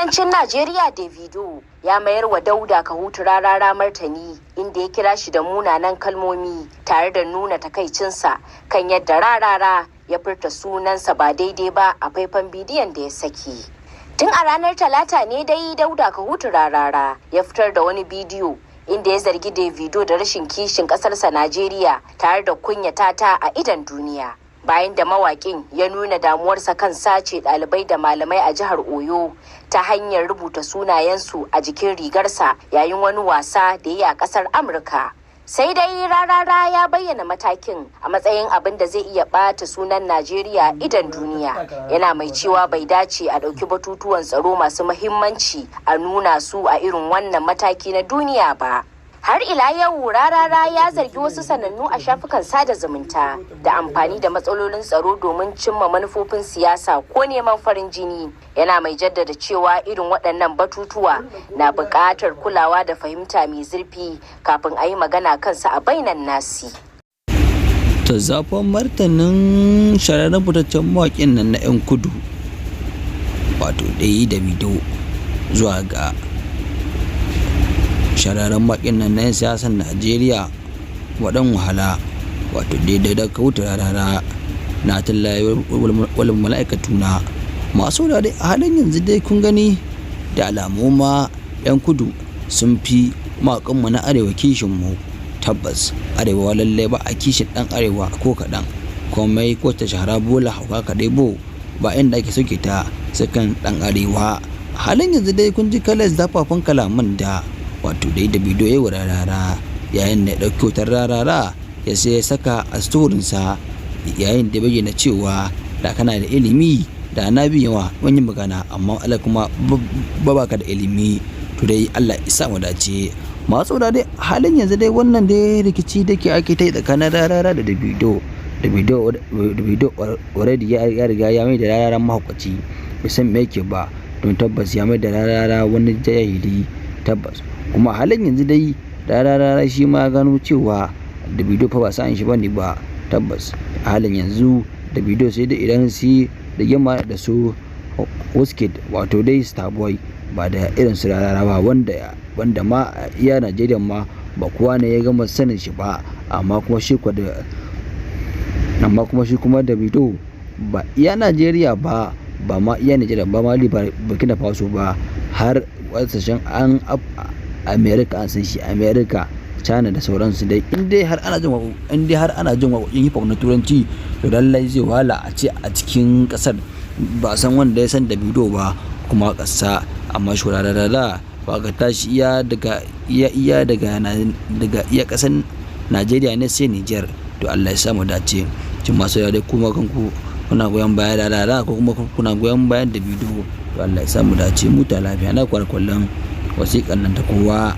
Kudancin Najeriya Davido ya mayar wa Dauda Kahutu Rarara martani inda ya kira shi da munanan kalmomi tare da nuna takaicinsa kan yadda Rarara ya furta sunansa ba daidai ba a faifan bidiyon da ya saki. Tun a ranar Talata ne dai Dauda Kahutu Rarara ya fitar da wani bidiyo inda ya zargi Davido da rashin kishin ƙasarsa Najeriya tare da kunyata ta a idon duniya. Bayan da mawaƙin ya nuna damuwarsa kan sace ɗalibai da malamai a jihar Oyo ta hanyar rubuta sunayensu a jikin rigarsa yayin wani wasa da ya yi a ƙasar Amurka. Sai dai Rarara ya bayyana matakin a matsayin abin da zai iya ɓata sunan Najeriya idon duniya. Yana mai cewa bai dace a ɗauki batutuwan tsaro masu muhimmanci a nuna su a irin wannan mataki na duniya ba. Har ila yau Rarara ya zargi wasu sanannu a shafukan sada zumunta da amfani da matsalolin tsaro domin cimma manufofin siyasa ko neman farin jini. Yana mai jaddada cewa irin waɗannan batutuwa na buƙatar kulawa da fahimta mai zurfi kafin a yi magana kansa a bainan nasi. Zazzafan martanin shahararren fitaccen mawaƙin nan na 'yan kudu, wato dai Davido, zuwa ga shahararren mawaƙin nan na 'yan siyasar Najeriya waɗan wahala, wato dai da Kahutu Rarara na tallaye wal mala'ikatu na masu saurare. A halin yanzu dai kun gani da alamu ma 'yan kudu sun fi mawaƙanmu na arewa kishin mu. Tabbas, arewa lallai ba a kishin ɗan arewa ko kaɗan. Komai ko ta shahara bola hauka ka ɗebo ba inda ake sauke ta sakan ɗan arewa. A halin yanzu dai kun ji kalar zafafan kalaman da wato dai Davido ya yi wa Rarara yayin da ya ɗauki wutar Rarara ya sai ya saka a storinsa, yayin da bayyana cewa da kana da ilimi da na bi yawa wani magana, amma Allah kuma ba baka da ilimi. To dai Allah ya sa mu dace. Masu saurare, halin yanzu dai wannan dai rikici da ke ake ta yi tsakanin Rarara da Davido. Davido already ya riga ya mai da Rarara mahaukaci, bai san me yake ba, don tabbas ya mai da Rarara wani jahili. Tabbas kuma halin yanzu dai Rarara shi ma gano cewa Davido fa ba sa'an shi bane ba. Tabbas, a halin yanzu Davido sai dai idan si da yamma da su Wizkid, wato dai Starboy, ba da irin su Rarara ba, wanda ma iya Najeriya ma ba kowa ne ya gama sanin shi ba. Amma kuma shi kuma Davido ba iya Najeriya ba, ba ma iya Najeriya ba, Mali ba, Burkina Faso ba, har kasashen an America an san shi, America, China da sauransu dai. In dai har ana jin waƙoƙin hip hop na turanci, to lallai zai wahala a ce a cikin ƙasar ba san wanda ya san Davido ba kuma ƙasa. Amma shi Rarara ba ka tashi iya daga iya iya daga daga iya ƙasar Najeriya ne sai Niger. To Allah ya sa mu dace. Shin masu dai kuma kanku kuna goyon bayan Rarara ko kuma kuna goyon bayan Davido? To Allah ya sa mu dace, mu ta lafiya na kwarkwallon wasiƙan nan ta kowa.